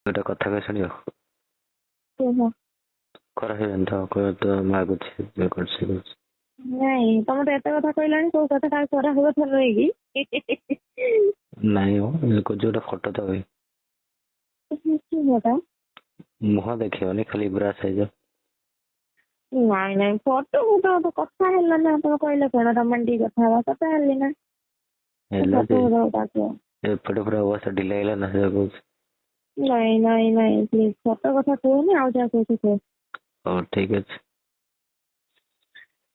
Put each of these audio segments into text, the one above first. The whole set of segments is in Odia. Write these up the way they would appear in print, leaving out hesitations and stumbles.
ଗୋଟେ କଥା କହି ଶୁଣିବ? କୁହ। ଖରାପ ହେଇଯାଆନ୍ତି ତ କହିବ ତ ମାଗୁଛି, ଇଏ କରୁଛି, ସିଏ କରୁଛି। ନାଇଁ, ତମେ ତ ଏତେ କଥା କହିଲଣି, କୋଉ କଥାଟା ଖରାପ କଥା ନୁହେଁ କି? ନାଇଁ ମ, କହୁଛି ଗୋଟେ ଫଟୋ ଦବ। କି ଫଟୋ? ମୁହଁ ଦେଖିବନି, ଖାଲି ବ୍ରା ସାଇଜ। ନାଇଁ ନାଇଁ, ଫଟୋ ଫଟୋ କଥା ହେଲା ନା। ତମେ କହିଲ କଣ ରୋମାଣ୍ଟିକ କଥା ହବା, କଥା ହେଲି ନା। ହେଲା ଫଟୋ ଯେ ଫଟୋ ଡାକିବ। ଏପଟେ ପୁରା ଅବସ୍ଥା ଢିଲା ହେଇଗଲା ନା, ସେଇଆ କହୁଛି। ନାଇଁ ନାଇଁ ନାଇଁ, ପ୍ଲିଜ ଫଟୋ କଥା କୁହନି, ଆଉ ଯାହା କହୁଛ କୁହ। ହଉ, ଠିକ ଅଛି।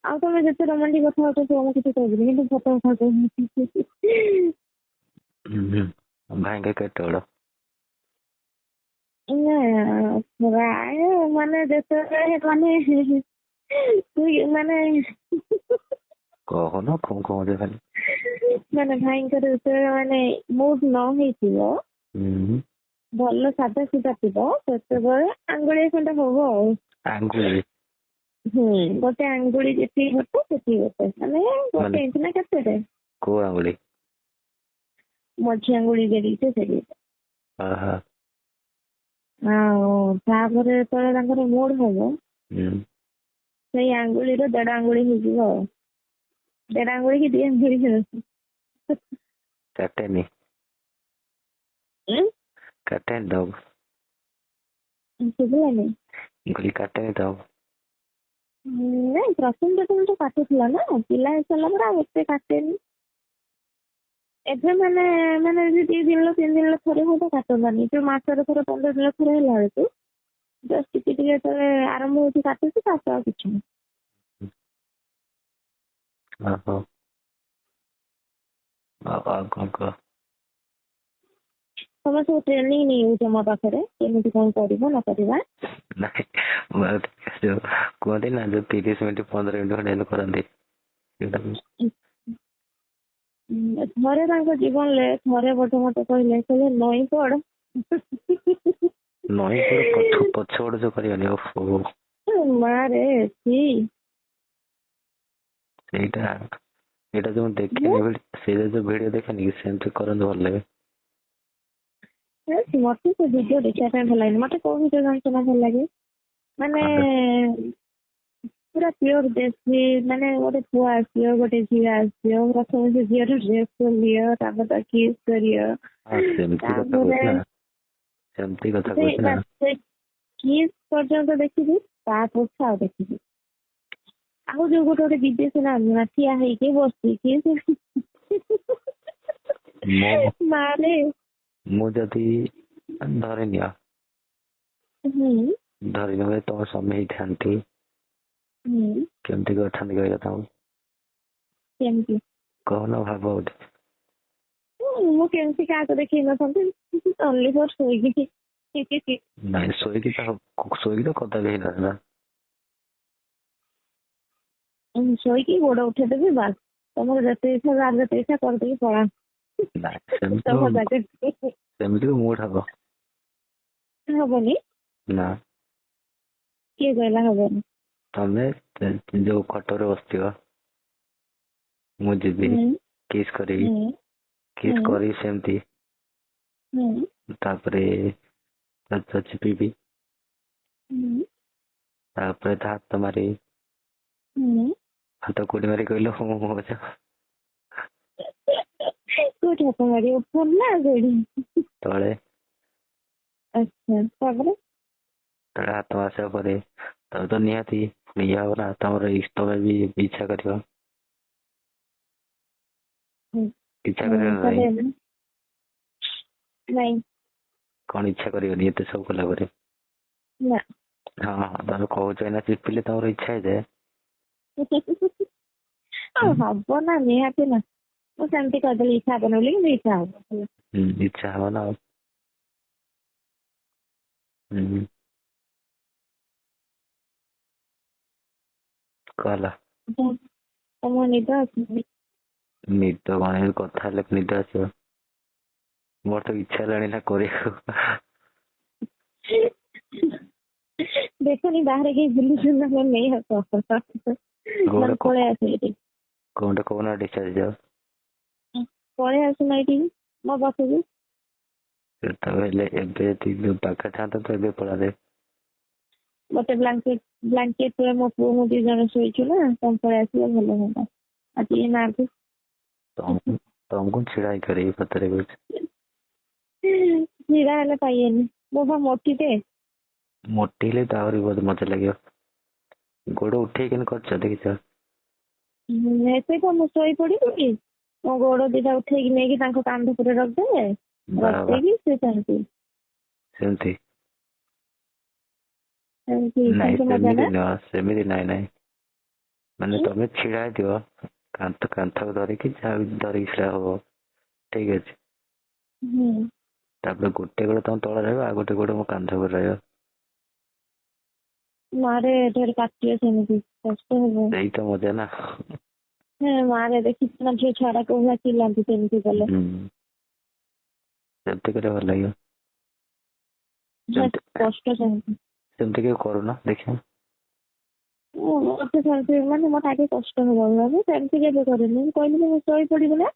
ଆଉ ତମେ ଯେତେ ରୋମାଣ୍ଟିକ କଥା ହଉଛ କୁହ, ମୁଁ କିଛି କହିବିନି, କିନ୍ତୁ ଫଟୋ କଥା କୁହନି। ହୁଁ, ଭାଇଙ୍କ କେତେ ବଡ? ନା, ପ୍ରାୟ ମାନେ ଯେତେବେଳେ ମାନେ ମାନେ କହୁନ, କଣ କହୁଛ ଖାଲି। ମାନେ ଭାଇଙ୍କର ଯେତେବେଳେ ମାନେ ମୁଡ୍ ନ ହେଇଥିବ, ଭଲ ସାଧା ସିଧା ଥିବ, ସେତେବେଳେ ଆଙ୍ଗୁଳିଏ ଖଣ୍ଡେ ହବ ଆଉ। ଆଙ୍ଗୁଳି? ହୁଁ, ଗୋଟେ ଆଙ୍ଗୁଳି ଯେତିକି ଗୋଟେ ସେତିକି ଗୋଟେ, ମାନେ ଗୋଟେ ମାନେ ଇଞ୍ଚ ନା କେତେରେ। କୋଉ ଆଙ୍ଗୁଳି? ମଝି ଆଙ୍ଗୁଳି ଯେତିକି ସେତିକି। ଓହୋ। ଆଉ ତାପରେ ଯେତେବେଳେ ତାଙ୍କର ମୁଡ୍ ହବ, ସେଇ ଆଙ୍ଗୁଳିର ଦେଢ ଆଙ୍ଗୁଳି ହେଇଯିବ, ଆଉ ଦେଢ ଆଙ୍ଗୁଳି କି 2 ଆଙ୍ଗୁଳି ହେଇଯିବ। କାଟେନି? ଉଁ? କାଟେନି ତମକୁ? ଶୁଭିଲାନି। ମୁଁ କହିଲି କାଟେନି ତମକୁ? ନାଇଁ, ପ୍ରଥମେ ପ୍ରଥମେ ତ କାଟୁଥିଲା ନା, ପିଲା ହେଇସାରିଲା ପରେ ଆଉ ଏତେ କାଟେନି ଏବେ। ମାନେ ମାନେ ଯଦି 2 ଦିନର 3 ଦିନର ଥରେ ହବ କାଟନ୍ତାନି, ଯୋଉ ମାସରେ ଥରେ 15 ଦିନ ଥରେ ହେଲା ବେଳକୁ ଜଷ୍ଟ ଟିକେ ଟିକେ ଯେତେବେଳେ ଆରମ୍ଭ ହଉଛି କାଟୁଛି, ତାପରେ ଆଉ କିଛି ନାହିଁ। ଓହୋ, ଆଉ କଣ କହ? ତମେ ସବୁ ଟ୍ରେନିଂ ନେଇଯାଉଛ ମୋ ପାଖରେ, କେମିତି କଣ କରିବ ନ କରିବା। ନାଇଁ, ମୁଁ ଆଉ ଯୋଉ କୁହନ୍ତି ନା, ଯୋଉ 30 ମିନିଟ୍ 15 ମିନିଟ୍ ଖଣ୍ଡେ ଏମିତି କରନ୍ତି ସେଇଟା। ଥରେ ତାଙ୍କ ଜୀବନରେ ଥରେ ବୋଧେ ମତେ କହିଲେ, କହିଲେ ନଇଁ ପଡ। ନଇଁ ପଡ, ପଛ ପଛ ଯୋଉ କରିବନି, ଓହୋ। ମାରେ ଛି। ସେଇଟା ଏଇଟା ଯୋଉ ମୁଁ ଦେଖେନି, ସେଇଟା ଯୋଉ ଭିଡିଓ ଦେଖେନି କି, ସେମିତି କରନ୍ତି, ଭଲ ଲାଗେ। ମତେ ସେ ଭିଡିଓ ଦେଖିବା ପାଇଁ ଭଲ ଲାଗେନି। ମତେ କୋଉ ଭିଡିଓ ଜାଣିଛ ନା ଭଲ ଲାଗେ? ମାନେ ପୁରା ପିଓର ଦେଶୀ, ମାନେ ଗୋଟେ ପୁଅ ଆସିବ, ଗୋଟେ ଝିଅ ଆସିବ, ପ୍ରଥମେ ସେ ଝିଅର ଡ୍ରେସ ଖୋଲିବ, ତାପରେ ତାକୁ କିସ୍ କରିବ। ସେମିତି କଥା ତାପରେ କହୁଛି ନା, ସେମିତି କଥା କହୁଛି ନା। ସେ କିସ୍ ପର୍ଯ୍ୟନ୍ତ ଦେଖିବି, ତାପରେ ଆଉ ଦେଖିବି। ଆଉ ଯୋଉ ଗୋଟେ ଗୋଟେ ବିଦେଶୀ ନା ଠିଆ ହେଇକି ବସିକି, ମାରେ। ମୁଁ ଯଦି ଧରିନିଅ, ଧରିନିଅ ତମ ସ୍ୱାମୀ ହେଇଥାନ୍ତି, କେମିତି କରିଥାନ୍ତି କହିଲ ତମକୁ? କେମିତି? କହୁନ, ଭାବ ଗୋଟେ। ମୁଁ କେମିତି କାହାକୁ ଦେଖେଇ ନଥାନ୍ତି, ଓନ୍ଲି ଫର୍ ଶୋଇକି। ନାଇଁ, ଶୋଇକି ତ ଶୋଇକି ତ କଦାପି ହେଇନଥାନ୍ତା। ଶୋଇକି ଗୋଡ ଉଠେଇଦେବି, ବାସ୍, ତମର ଯେତେ ଇଚ୍ଛା ଯାହାର ଯେତେ ଇଚ୍ଛା କରିଦେଇକି ପଳା। ନାଇଁ, ସେମିତି ସେମିତି ମୁଡ୍ ହବ? ହବନି। ନା। କିଏ କହିଲା ହବନି? ତମେ ଯୋଉ ଖଟରେ ବସିଥିବ, ମୁଁ ଯିବି, କିସ୍ କରିବି, କିସ୍ କରିବି ସେମିତି, ତାପରେ ଚିପିବି, ତାପରେ ତା ହାତ ମାରିବି, ହାତ କୋଉଠି ମାରି କହିଲ? ହୁଁ ହୁଁ। କୋଉଠି ହାତ ମାରିବ, ଉପରେ ନା କୋଉଠି? ତଳେ। ଆଚ୍ଛା, ତାପରେ? ତଳେ ହାତ ମାରିସାରିଲା ପରେ ତାପରେ ତ ନିହାତି ଇଏ ହବ ନା, ତମର ତମେ ବି ଇଚ୍ଛା କରିବ। ଇଚ୍ଛା କରିବ ନା ନାଇଁ? ନାଇଁ। କଣ ଇଚ୍ଛା କରିବନି ଏତେ ସବୁ କଲା ପରେ? ନା। ହଁ ହଁ, ତମେ କହୁଛ ଏଇନା ଚିପିଲେ ତମର ଇଚ୍ଛା ହେଇଯାଏ। ହବ ନା, ନିହାତି ନା। ମୁଁ ସେମିତି କହିଦେଲି ଇଚ୍ଛା ହବନି ବୋଲି, କିନ୍ତୁ ଇଚ୍ଛା ହବ। ଇଚ୍ଛା ହବ ନା ଆଉ। କଣ ହେଲା? ତମ ନିଦ ଆସୁନି? ନିଦ କଣ, ଏମିତି କଥା ହେଲେ ନିଦ ଆସିବ? ମୋର ତ ଇଚ୍ଛା ହେଲାଣି ନା କରିବାକୁ। ଦେଖନି ବାହାରେ କେହି ବୁଲୁଛନ୍ତି ନା, ନେଇ ଆସ, ପଳେଇ ଆସ ଏଇଠି। କଣଟା କହୁନ, ଡିସଚାର୍ଜ ଯାଅ। ପଳେଇ ଆସୁନ ଏଇଠିକି ମୋ ପାଖକୁ। ତ ହେଲେ ଏବେ ଯଦି ପାଖରେ ଥାନ୍ତା ତ ଏବେ ପଳାନ୍ତେ। ଗୋଟେ ବ୍ଲାଙ୍କେଟ, ବ୍ଲାଙ୍କେଟ ମୋ ପୁଅ ମୁଁ ଦି ଜଣ ଶୋଇଛୁ ନା, ତମେ ପଳେଇ ଆସିଲେ ଭଲ ହୁଅନ୍ତା। ଆଜି ନାହାନ୍ତି। ତମକୁ ତମକୁ ଛିଡା ହେଇ କରିବି, ସତରେ କହୁଛି। ଛିଡା ହେଲେ ପାଇବେନି, ମୁଁ ବା ମୋଟିଟେ। ମୋଟି ହେଲେ ତ ଆହୁରି ବହୁତ ମଜା ଲାଗିବ। ଗୋଡ ଉଠେଇକିନି କରିଛ, ଦେଖିଛ? ଏତେ ତ ମୁଁ ଶୋଇ ପଡିବି, ମୋ ଗୋଡ ଦିଟା ଉଠେଇକି ନେଇକି ତାଙ୍କ କାନ୍ଧ ଉପରେ ରଖିଦେବେ। ବା ବା। ରଖିଦେଇକି ସେ ସେମିତି ସେମିତି। ସେମିତି ନାଇଁ, ସେମିତି ମଜା ସେମିତି ନା। ନୁହଁ, ସେମିତି ନାଇଁ ନାଇଁ। ମାନେ ତମେ ଛିଡା ହେଇଥିବ, କାନ୍ଥ କାନ୍ଥକୁ ଧରିକି, ଯାହା ବି ଧରିକି ଛିଡା ହବ, ଠିକ ଅଛି? ହୁଁ। ତାପରେ ଗୋଟେ ଗୋଡ ତମ ତଳେ ରହିବ, ଆଉ ଗୋଟେ ଗୋଡ ମୋ କାନ୍ଧ ଉପରେ ରହିବ। ମାରେ, ଢେର କାଟିବ, ସେମିତି କଷ୍ଟ ହବ। ସେଇ ତ ମଜା ନା। ହଁ ମାରେ, ଦେଖିଛୁ ନା ଝିଅ ଛୁଆଟା କୋଉ ଭଳିଆ ଚିଲ୍ଲାନ୍ତି ସେମିତି କଲେ। ହୁଁ, ସେମିତି କଲେ ଭଲ ଲାଗିବ। ସେମିତି କଷ୍ଟ ସେମିତି। ସେମିତି କେବେ କରୁନ ଦେଖିବା। ମତେ ସେମିତି ମାନେ ମତେ ଆଗେ କଷ୍ଟ ହବ। ମୁଁ ସେମିତି କେବେ କରିନି। ମୁଁ କହିଲି ମୁଁ ଶୋଇ ପଡିବି ନା,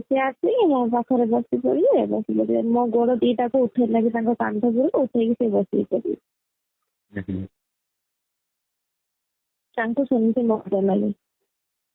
ସେ ଆସିକି ମୋ ପାଖରେ ବସି ପଡିବେ, ବସି ପଡିବେ, ମୋ ଗୋଡ ଦିଟାକୁ ଉଠେଇ ଲାଗି ତାଙ୍କ କାନ୍ଧ ଉପରକୁ ଉଠେଇକି ସେ ବସିକି ପଡିବେ। ହୁଁ। ତାଙ୍କୁ ସେମିତି ମଜା ଲାଗେ।